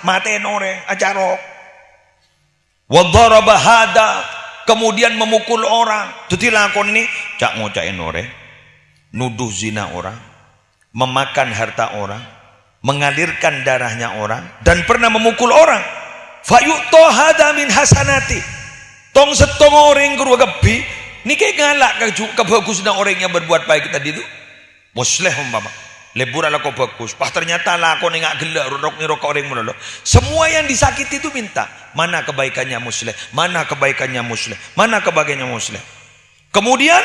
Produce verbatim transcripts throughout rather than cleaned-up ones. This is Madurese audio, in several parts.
Matè'è orèng, acarok. Wa daraba hadza, kemudian memukul orang. Dhâddhi lakon nè, ca'-ngoca'è orèng, nuduh zina orang, memakan harta orang, mengalirkan darahnya orang, dan pernah memukul orang. Fa yu'ta hadza min hasanati. Tong-settong orèng karo kabbhi nèka ngala' ka ju-, kabhâghusânna orèng yang berbuat baik tadi itu. Musleh umpama, lebur alako bhâghus, pas ternyata lakona nga' ghellâ', ro-, rok-nèrok ka orèng malolo. Semua yang disakiti itu minta, "Mana kebaikannya Musleh? Mana kebaikannya Musleh? Mana kebaikannya Musleh?" Kemudian,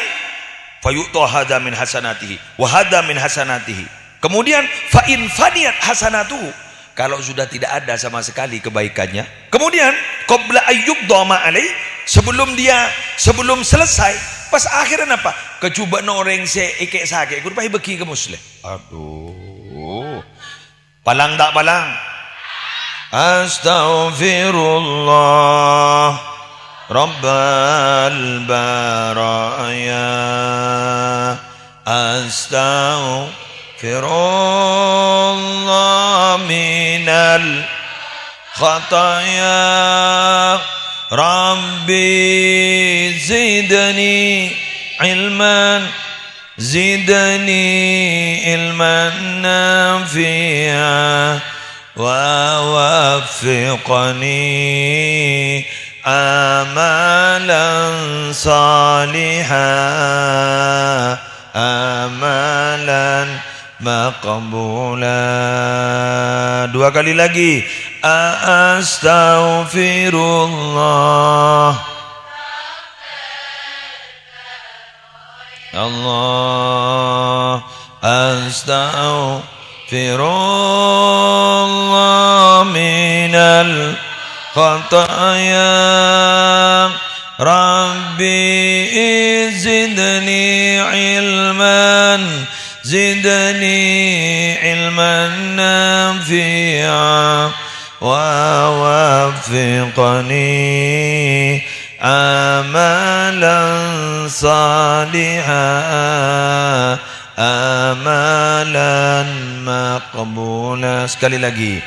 "Fayu'ta hadza min hasanatihi, wa hadza min hasanatihi." Kemudian, "Fa in faniyat hasanatuhu," kalau sudah tidak ada sama sekali kebaikannya. Kemudian, "Qabla ayyuqda ma alaih," sebelum dia, sebelum selesai, pas akhirnya apa? Kajhubâ'na orèng sè èkè'-sakè', ghun pas èbâghi ka Musleh. Aduh. Palang ta' palang? Astaghfirullah Rabbal baraya. Astaghfirullah minal khataya. Rabbi zidni ilman, zidni ilman nafi'a, wa waffiqni amalan saliha, amalan maqbula. Dua kali lagi. Astaghfirullah. Allah, astaghfirullah minal khataya. Rabbi zidni ilman, zidni ilman nafi'a, wa waffiqni amalan saliha, amalan maqbula. Sekali lagi.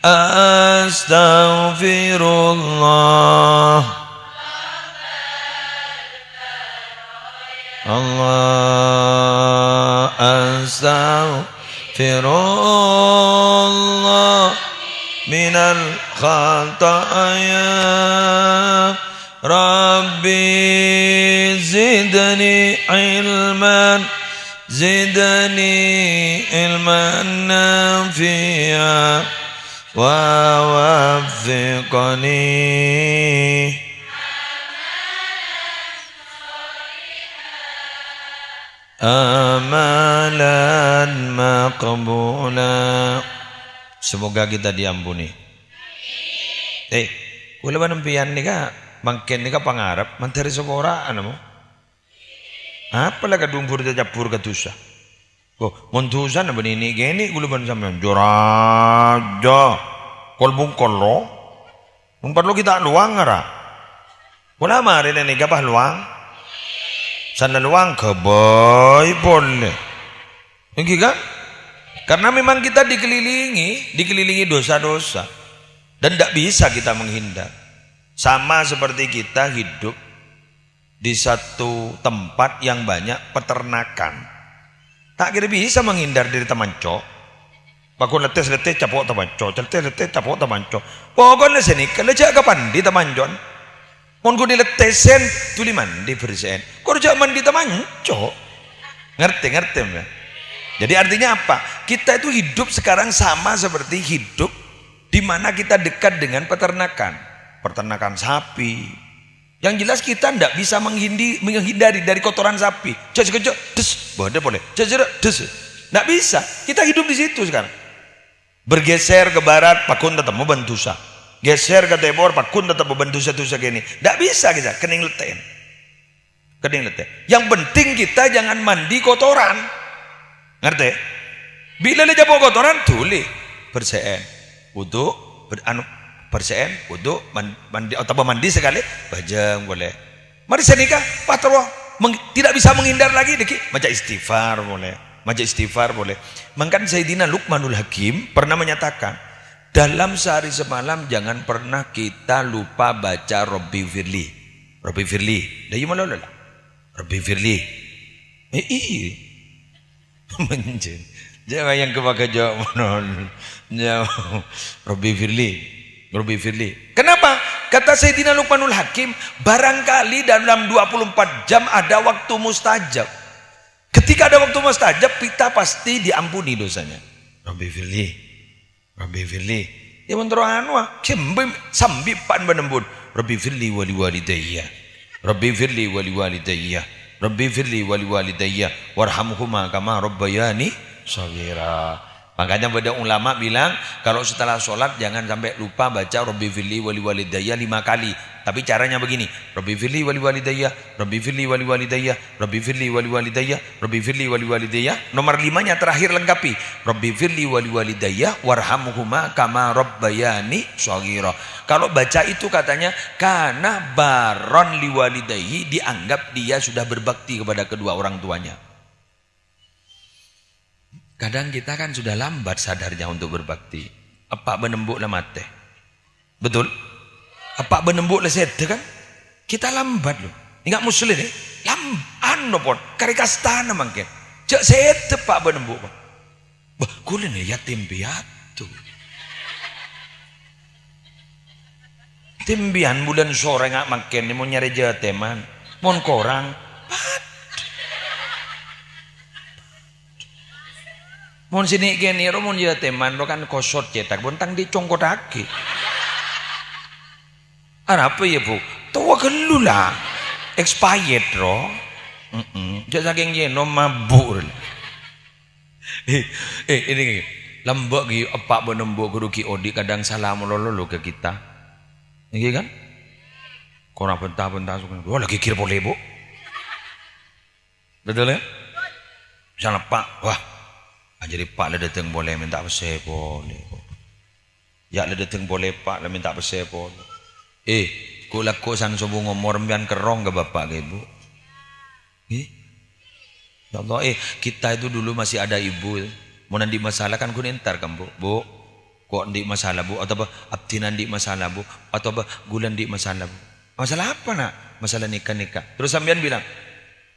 Astaghfirullah. Allah, astaghfirullah minal khataya. Rabbi zidni ilman, zidni ilman nafi'a, wa waffiqni amalan maqbula. Semoga kita diampuni. Eh, kaulâ bân sampèyan nèka, mangkèn nèka pangarep, mandhâr sapora'an, mo. Apa la kadhung bhur-cacabbhur ka dhusa? Oh, mon dhusana bânnè nè'-kènè' kaulâ bân sampèyan, jâ rajâ, kol-bungkol, lo. Mon parlo ghi' ta' lowang, ara. Pola marèna nèka pas lowang. Sanna lowang ghâbây polè. Èngghi, kan? Karena memang kita dikelilingi, dikelilingi dosa-dosa. Dan ndak bisa kita menghindar. Sama seperti kita hidup di satu tempat yang banyak peternakan. Ta' kèra bisa menghindar dari tamanco. Pakon lettè-lettè capo' tamanco, lettè-lettè capo' tamanco. Pokokna sanèka la jâ' kapandi tamancon. Mon ghun èlettèsèn, dhuli mandi bherse'èn. Kor jâ' mandi tamanco. Ngartè, ngartè, ya? Jadi artinya apa? Kita itu hidup sekarang sama seperti hidup di mana kita dekat dengan peternakan. Peternakan sapi, yang jelas kita ndak bisa menghindi-, menghindari dari kotoran sapi. Jâ' sakejjhâ', des, bâdâ polè. Jâ' jârâ', des. Ndak bisa. Kita hidup di situ sekarang. Bergeser ke barat, pakon tetep bân dhusa. Geser ke timur, pakon tetep bân dhusa-dhusa kènè'. Ndak bisa kita, kenning lettè'èn. Kenning lettè'. Yang penting kita jangan mandi kotoran. Ngartè? Bilâ la capo' kotoran, dhuli. Bherse'èn. Wudu, ber-, anu, bherse'èn, wudu, man-, mandi, otabâ mandi sakalè, bhâjâng polè. Marè sanèka, pas terro meng-, tidak bisa menghindar lagi, dâggi' maca istighfar polè. Maca istighfar polè. Mangkana Sayyidina Luqmanul Hakim pernah menyatakan, Dalam sehari semalam jangan pernah kita lupa baca Rabbi firli. Rabbi firli. Lah, iya malolo lah. Rabbi firli. Eh, iya. Menjen. Jangan yang kepakai jawab monon. Ya, Rabbi firli. Rabbi firli. Kenapa? Kata Sayyidina Luqmanul Hakim, barangkali dalam dua puluh empat jam ada waktu mustajab. Ketika ada waktu mustajab, kita pasti diampuni dosanya. Rabbi firli. Rabbi firli. Ya, mon terro anu, ah, sambi, sambi pan bân embun. Rabbi firli wali walidayya. Rabbi firli wali walidayya. Rabbi firli wali walidayya. Warhamhuma kama rabbayani shaghira. Makanya ada ulama bilang, kalau setelah sholat jangan sampai lupa baca Rabbi firli wali walidayya lima kali. Tapi caranya begini, Rabbi firli wali walidayya, Rabbi firli wali walidayya, Rabbi firli wali walidayya, Rabbi firli wali walidayya. Nomor limanya terakhir lengkapi. Rabbi firli wali walidayya warhamhuma kama rabbayani shaghira. Kalau baca itu katanya, karena baron li walidayhi, dianggap dia sudah berbakti kepada kedua orang tuanya. Kadang kita kan sudah lambat sadarnya untuk berbakti. Eppa' bân embu' la matè. Betul? Eppa' bân embu' la sèdhâ kan? Kita lambat loh. Enggak muslim nih. Lam-, anu pon, karè kastana mangkèn. Jhâ' sèdhâ eppa' bân embu', Pak. Bah, ghulâ nè yatim piatu. Timbiyan bulân sorè nga' mangkèn mon nyarè jhâtèman. Mon korang, pad-, Mon sè nè' kènè' ro, mon yâ tèman ro kan kosot cètak, bân tang dhi' congkottaghi. Arapa yâ, Bu? Towa ghâllu la. Expired ro. Mm-mm. Jhâ' sakèng yènom mabuk ro. Eh, eh, ini, lambâ' ghi' eppa' bân embu' ghuru ghi' odi' kadang salam lolo lo ka kita. Ngghi kan? Korang bânta-bânta, wah, la ghighir polè, Bu. Betul, ya? Misalnya, Pak, wah, anjali Pak la dâteng polè mènta pèssè polè, kok. Ya, la dâteng polè, Pak, la mènta pèssè polè. Eh, kok lagghu' san sobung omor, sampèyan kerrong ka Bapak, ka Ibu? Eh? Ya Allah, eh, kita itu dulu masih ada Ibu. Mon andi' masalah kan ghun entar ka Embu'. Bu, kok andi' masalah, Bu? Otabâ abdhina andi' masalah, Bu? Otabâ ghulâ andi' masalah, Bu? Masalah apa, Nak? Masalah nèka-nèka. Terus sampèyan bilang,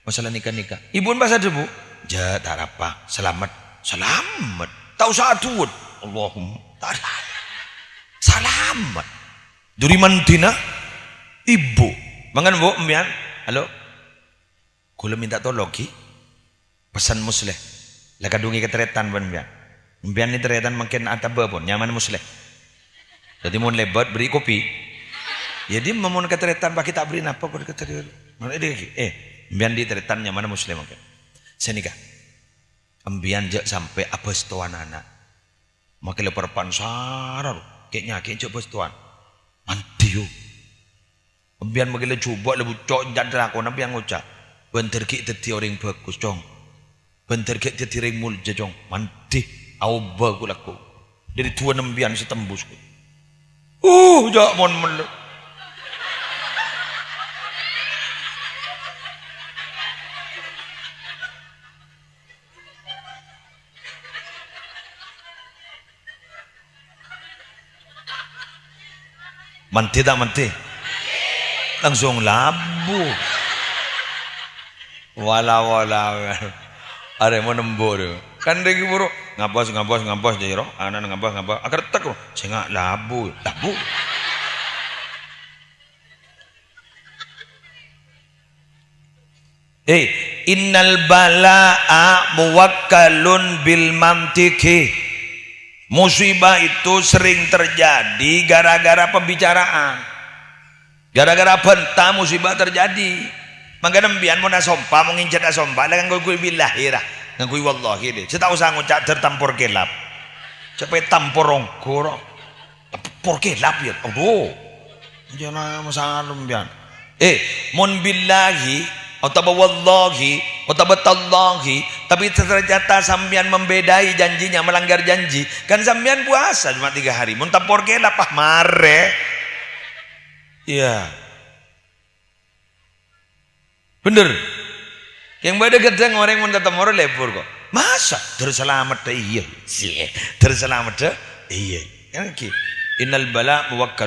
masalah nèka-nèka. Ibu pas adhâbu? Jhâ', ta' arapa. Salamet. Salamet. Ta' osa adhuwâ. Allahumma. Ta' arapa. Salamet. Dhuri mandhina ibu. Mangkana, Bu, sampèyan. Halo. Ghulâ mènta tolong, ghi. Pessen Musleh. La kadhungè katarètan bân sampèyan. Sampèyan nè tarètan mangkèn atabâ pon, nyamana Musleh. Dhâddhi mon lèbât, bherri' kopi. Yâ, dhimma mon katarètan, paghi' ta' bherri' napa, kok katarè-, mon èdhi, ghi. Eh, sampèyan dhi' tarètan nyamana Musleh mangkèn. Sanèka. Sampèyan jhâ' sampè' abâstowan ana'. Makè la parpan sara, ro. Kè'-nyakè' jhâ' bâstowan. Mandhi, yo. Sampèyan makè la jhubâ' la bucco' enca' lakona, sampèyan ngoca', "Bhender ghi' dhâddhi orèng bhâghus, Cong. Bhender ghi' dhâddhi orèng molja, Cong." Mandhi, aobâ ku-, lagghu'. Dhâri dhuwâ sampèyan sè tembus, ku. Uh, jhâ' mon mello. Mandhi ta' mandhi? Langsung labu. Wala-wala. Arè mon embu' rè. Kan rèki buru ngabâs, ngabâs, ngabâs, jâ' ro. Ana'na ngabâs, ngabâs. Akertek ro. Sènga' labu. Labu. Eh, "Innal bala'a muwakkalun bil mantiqi." Musibah itu sering terjadi gara-gara pembicaraan. Gara-gara bânta musibah terjadi. Mangkana sampèyan mon asompa, mon ngènjhât asompa, la ngangghuy billahi ra, ngangghuy wallahi, dhi. Sè ta' osa ngoca' dhâr tampor kèlap. Cepet tampor ongghu, ro. Tampor kèlap, yâ. Aduh. Jhâ' na masalah sampèyan. Eh, mon billahi, otabâ wallahi, otabâ tallahi, tapi ternyata sampèyan membedai janjinya, melanggar janji, kan sampèyan puasa cuma tiga hari. Mon tampor kèlap, ah, marè. Iya. Bhender. Yang bâdâ kadhâng orèng mon tatemmo ro lebur kok. Masa? Dhâr salamet, iyâ. Siyè. Dhâr salamet, iyâ. Ènggi. Innal bala muwakkal.